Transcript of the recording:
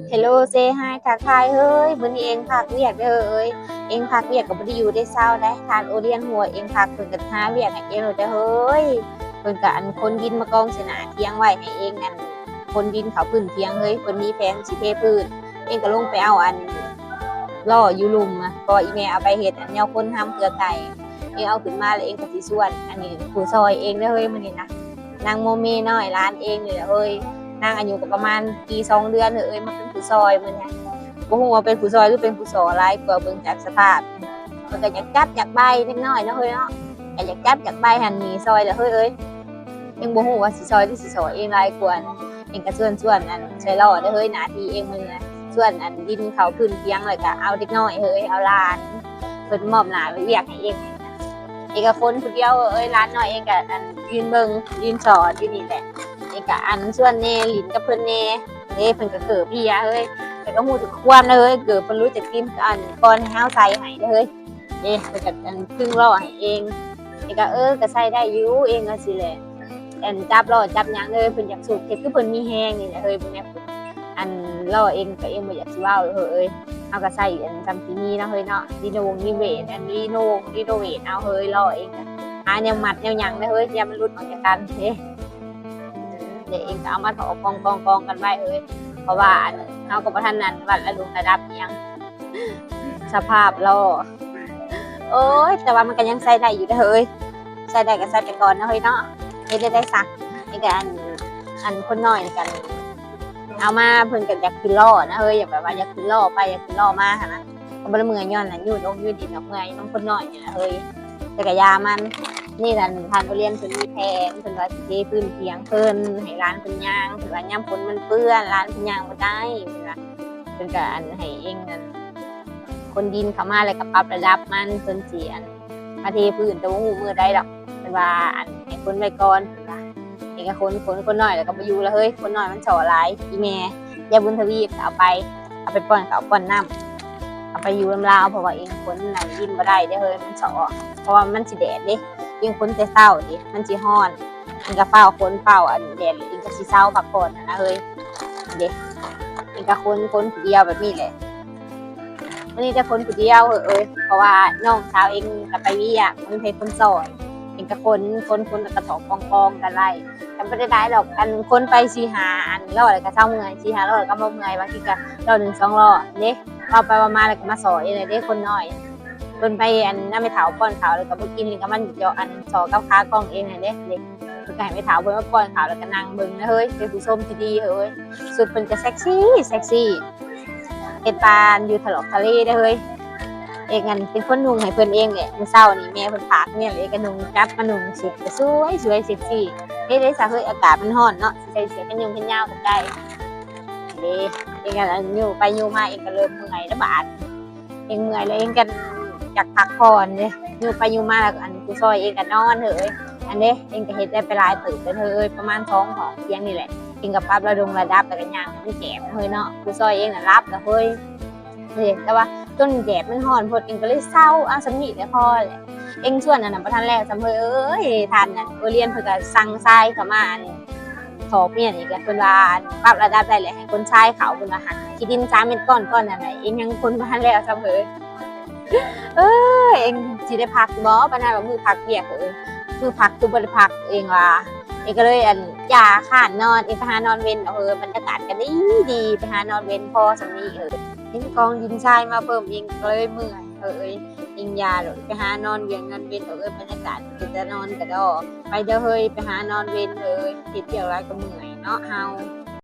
ເຮລໂລ ເຊຮາຍ ທັກທາຍເຮີ້ຍ. ມື້ນີ້ເອງພັກວຽກເດີເຮີ້ຍ. ເອງພັກວຽກກໍບໍ່ໄດ້ຢູ່ໄດ້ເຊົາໄດ໋. ທ່ານໂອລຽນ ຫົວເອງພັກ ເພິ່ນກໍຫາວຽກໃຫ້ເອງໂລດເດີເຮີ້ຍ. ເພິ່ນກໍອັນຂົນດິນມາກອງໃສ່ໜ້າຖຽງໄວ້ໃຫ້ເອງ ອັນຂົນດິນເຂົ້າພື້ນຖຽງເຮີ້ຍ. ເພິ່ນມີແຜນຊິເທພື້ນ. ເອງກໍລົງໄປເອົາອັນລໍ້ຢູ່ລຸ່ມນະ ເພາະວ່າອີ່ແມ່ເອົາໄປເຮັດອັນແນວຂົນຫຳເຄືອໄກ່. ເອງເອົາຂຶ້ນມາແລ້ວເອງກໍຊິຊວນ ອັນນີ້ຜູ້ຊ່ອຍເອງເດີເຮີ້ຍ ມື້ນີ້ນະ. ນາງໂມເມນ້ອຍ ຫຼານເອງນີ້ແຫຼະເຮີ້ຍ. ນາງອາຍຸກໍປະມານປີສອງເດືອນເຮີ້ຍ ມາເປັນຜູ້ຊ່ອຍມື້ນີ້. ບໍ່ຮູ້ວ່າເປັນຜູ້ຊ່ອຍ ຫຼື ເປັນຜູ້ສໍ້ຫຼາຍກວ່າ ເບິ່ງຈາກສະພາບ. ເພິ່ນກໍຢາກຈັບຢາກໄບເດັກນ້ອຍເນາະເຮີ້ຍເນາະ. ກໍຢາກຈັບຢາກໄບຫັ້ນນີ້ຊ່ອຍແຫຼະເຮີ້ຍເອີຍ. ຍັງບໍ່ຮູ້ວ່າຊິຊ່ອຍ ຫຼື ຊິສໍ້ເອງຫຼາຍກວ່າ. ເອງກໍຊວນ ຊວນອັນຊ່ອຍລໍ້ເດີເຮີ້ຍ. ໜ້າທີ່ເອງມື້ນີ້ນະ ຊວນອັນດິນເຂົ້າພື້ນຖຽງ ແລ້ວກໍເອົາເດັກນ້ອຍເຮີ້ຍ ເອົາຫຼານ. ເພິ່ນມອບໜ້າວຽກໃຫ້ເອງ. ເອງກໍຂົນຜູ້ດຽວເອີຍ. ຫຼານນ້ອຍເອງກໍອັນຢືນເບິ່ງ ຢືນສອນຢູ່ນີ້ແຫຼະ. ເອງກໍອັນຊວນແດ່ ຫຼິ້ນກັບເພິ່ນແດ່ເດ້. ເພິ່ນກໍເກີບເຫ່ຍເຮີ້ຍ. ແຕ່ກໍຮູ້ຈັກຄວາມນະເຮີ້ຍ. ເກີບເພິ່ນຮູ້ຈັກຕີນ ອັນກ່ອນໃຫ້ເຮົາໃສ່ໃຫ້ເດ້ເຮີ້ຍ. ເດ້ ເພິ່ນກໍອັນຕຶງລໍ້ໃຫ້ເອງ. ເອງກໍ ເອີ ກໍໃສ່ໄດ້ຢູ່ ເອງວ່າຊີ້ແຫຼະ. ອັນຈັບລໍ້ຈັບຫຍັງເອີຍ ເພິ່ນຢາກສຸກ ເຮັດຄືເພິ່ນມີແຮງນີ້ແຫຼະເຮີ້ຍ. ເບິ່ງແດ່ ອັນລໍ້ເອງກໍເອງບໍ່ຢາກຊິເວົ້າເຮີ້ຍເອີຍ. ເຮົາກໍໃສ່ອັນສ່ຳທີ່ມີເນາະເຮີ້ຍເນາະ. ຣີໂນວົງຣີໂນເວດ ອັນຣີໂນວົງຣີໂນເວດເອົາເຮີ້ຍ. ລໍ້ເອງກໍຫາແນວມັດແນວຫຍັງເດີເຮີ້ຍ ຢ່າມັນຫຼຸດອອກຈາກກັນເດ້. ເດ້ ເອງກໍເອົາມາຖອກກອງໆໆກັນໄວ້ເຮີ້ຍ. ເພາະວ່າອັນເຮົາກໍບໍ່ທັນນັ້ນ ວັດລະດົງລະດັບອີ່ຫຍັງ. ສະພາບລໍ້ ໂອ້ຍ ແຕ່ວ່າມັນກໍຍັງໃຊ້ໄດ້ຢູ່ເດີເຮີ້ຍ. ໃຊ້ໄດ້ກໍໃຊ້ໄປກ່ອນເນາະເຮີ້ຍເນາະ. ເຮັດໄດ້ໄດ້ຊະ. ນີ້ກໍອັນ ອັນຄົນນ້ອຍນີ້ກໍເອົາມາ ເພິ່ນກໍຢາກຂຶ້ນລໍ້ນະເຮີ້ຍ. ຢາກແບບວ່າຢາກຂຶ້ນລໍ້ໄປ ຢາກຂຶ້ນລໍ້ມາຫັ້ນນະ. ກໍບໍ່ໄດ້ເມື່ອຍຍ້ອນນັ້ນ ຍືດອົກຍືດດິນດອກ ເມື່ອຍນຳຄົນນ້ອຍນີ້ແຫຼະເຮີ້ຍ. ແຕ່ກໍຢ່າມັນ. ນີ້ນັ້ນ ທ່ານໂອລຽນເພິ່ນມີແຜນ ເພິ່ນວ່າຊິເທພື້ນຖຽງເພິ່ນ ໃຫ້ຫຼານເພິ່ນຍ່າງ. ເພິ່ນວ່າຍາມຝົນມັນເປື້ອນ ຫຼານເພິ່ນຍ່າງບໍ່ໄດ້ ເພິ່ນວ່າ. ເພິ່ນກໍອັນໃຫ້ເອງນັ້ນ ຂົນດິນເຂົ້າມາ ແລ້ວກໍປັບລະດັບມັນ. ເພິ່ນຊິອັນມາເທພື້ນ ແຕ່ບໍ່ຮູ້ມື້ໃດດອກ. ເພິ່ນວ່າອັນໃຫ້ຂົນໄວ້ກ່ອນ ເພິ່ນວ່າ. ເອງກໍຂົນ ຂົນ ຂົນໜ້ອຍແລ້ວກໍບໍ່ຢູ່ລະເຮີ້ຍ. ຂົນໜ້ອຍມັນສໍ້ຫຼາຍ. ອີ່ແມ່ ຍາຍບຸນທະວີກໍເອົາໄປ ເອົາໄປປ້ອນເຂົ້າປ້ອນນ້ຳ ເອົາໄປຢູ່ນຳລາວ. ເພາະວ່າເອງຂົນນັ້ນດິນບໍ່ໄດ້ເດ້ເຮີ້ຍ ມັນສໍ້. ເພາະວ່າມັນຊິແດດເດ້ ເອງຂົນແຕ່ເຊົ້າເດ້ ມັນຊິຮ້ອນ. ເອງກໍຟ້າວຂົນຟ້າວອັນແດດ ເອງກໍຊິເຊົາພັກຜ່ອນຫັ້ນນະເຮີ້ຍ. ເດ້ ເອງກໍຂົນ ຂົນຜູ້ດຽວແບບນີ້ແຫຼະ. ມື້ນີ້ແຕ່ຂົນຜູ້ດຽວເຮີ້ຍ ເພາະວ່ານ້ອງສາວເອງກໍໄປວຽກ ບໍ່ມີໃຜຂົນຊ່ອຍ. ເອງກໍຂົນ ຂົນ ຂົນ ແລ້ວກໍຖອກກອງໆກັນໄວ້. ກໍບໍ່ໄດ້ຫຼາຍດອກ ອັນຂົນໄປສີ່ຫ້າອັນລໍ້ ແລ້ວກໍເຊົາເມື່ອຍ ສີ່ຫ້າລໍ້ ແລ້ວກໍບໍ່ເມື່ອຍ. ບາງທີກໍລໍ້ໜຶ່ງສອງລໍ້ເດ້ ເວົ້າໄປເວົ້າມາ ແລ້ວກໍມາສໍ້ເອງເດ້ຄົນນ້ອຍ. ເພິ່ນໄປອັນນຳແມ່ເຖົ້າປ້ອນເຂົ້າ ແລ້ວກໍບໍ່ກິນ ແລ້ວກໍມາເຈາະອັນສໍ້ກັບຂາກ້ອງເອງຫັ້ນເດ້. ເພິ່ນກໍໃຫ້ແມ່ເຖົ້າເພິ່ນມາປ້ອນເຂົ້າ ແລ້ວກໍນັ່ງເບິ່ງນະເຮີ້ຍ ເປັນຜູ້ຊົມທີ່ດີເຮີ້ຍ. ຊຸດເພິ່ນກໍເຊັກຊີ້ ເຊັກຊີ້ ເຮັດປານຢູ່ທະເລເດ້ເຮີ້ຍ. ເອງອັນເປັນຄົນນຸ່ງໃຫ້ເພິ່ນເອງແຫຼະ. ມື້ເຊົ້ານີ້ແມ່ເພິ່ນຝາກເງິນ ເອງກໍນຸ່ງ ຈັບມານຸ່ງ ຊຸດກໍສວຍ ສວຍ ເຊັກຊີ້. ເຮັດໄດ້ຊະເຮີ້ຍ ອາກາດມັນຮ້ອນເນາະ ຊິໃສ່ເສື້ອແຂນຍົງແຂນຍາວກໍໄດ້ເດ້. ເອງອັນຍູ້ໄປຍູ້ມາ ເອງກໍເລີ່ມເມື່ອຍລະບາດ. ເອງເມື່ອຍແລ້ວເອງກໍຢາກພັກຜ່ອນເດ້. ຍູ້ໄປຍູ້ມາແລ້ວ ອັນຜູ້ຊ່ອຍເອງກໍນອນເຮີ້ຍ. ອັນເດ້ ເອງກໍເຮັດໄດ້ໄປຫຼາຍເຕີບເລີຍເຮີ້ຍ ປະມານສອງຫ້ອງທຽງນີ້ແຫຼະ. ເອງກໍປັບລະດົງລະດັບ ແລ້ວກໍຍ່າງມັນແຈບເຮີ້ຍເນາະ. ຜູ້ຊ່ອຍເອງນະຫຼັບແລ້ວເຮີ້ຍ. ເອີ ແຕ່ວ່າຈົນແດດມັນຮ້ອນໂພດ ເອງກໍເລີຍເຊົາ ເອົາສ່ຳນີ້ແຫຼະ ພໍແຫຼະ. ເອງຊວນອັນນັ້ນບໍ່ທັນແລ້ວຊ້ຳເຮີ້ຍເອີຍ. ທ່ານນັ້ນ ໂອລຽນເພິ່ນກໍສັ່ງຊາຍເຂົ້າມາ ອັນ ຖອກໝ້ຽນອີກແລ້ວ. ເພິ່ນວ່າປັບລະດັບໄດ້ແລ້ວ ໃຫ້ຂົນຊາຍເຂົ້າ ເພິ່ນວ່າຫັ້ນ. ຂີ້ດິນສາມເມັດກ້ອນໆນັ້ນແຫຼະ ເອງຍັງຂົນບໍ່ທັນແລ້ວຊ້ຳເຮີ້ຍ. ເອີ ເອງຊິໄດ້ພັກຢູ່ບໍ່? ປານນັ້ນວ່າມື້ພັກວຽກເອີຍ ມື້ພັກຄືບໍ່ໄດ້ພັກ. ເອງວ່າ ເອງກໍເລີຍ ອັນ ຢ່າ ຄ້ານນອນ ເອງໄປຫານອນເວັນເອົາເຮີ້ຍ. ບັນຍາກາດກໍດີໆ ໄປຫານອນເວັນພໍສ່ຳນີ້ເອີຍ. ເຫັນກອງດິນຊາຍມາເພີ່ມ ເອງກໍເລີຍເມື່ອຍເຮີ້ຍ. ເອງຢ່າໂລດ ໄປຫານອນວຽກນອນເວັນເອົາເຮີ້ຍ. ບັນຍາກາດເປັນຕານອນກະດໍ ໄປເດີເຮີ້ຍ ໄປຫານອນເວັນເຮີ້ຍ. ເຮັດວຽກຫຼາຍກໍເມື່ອຍເນາະເຮົາ.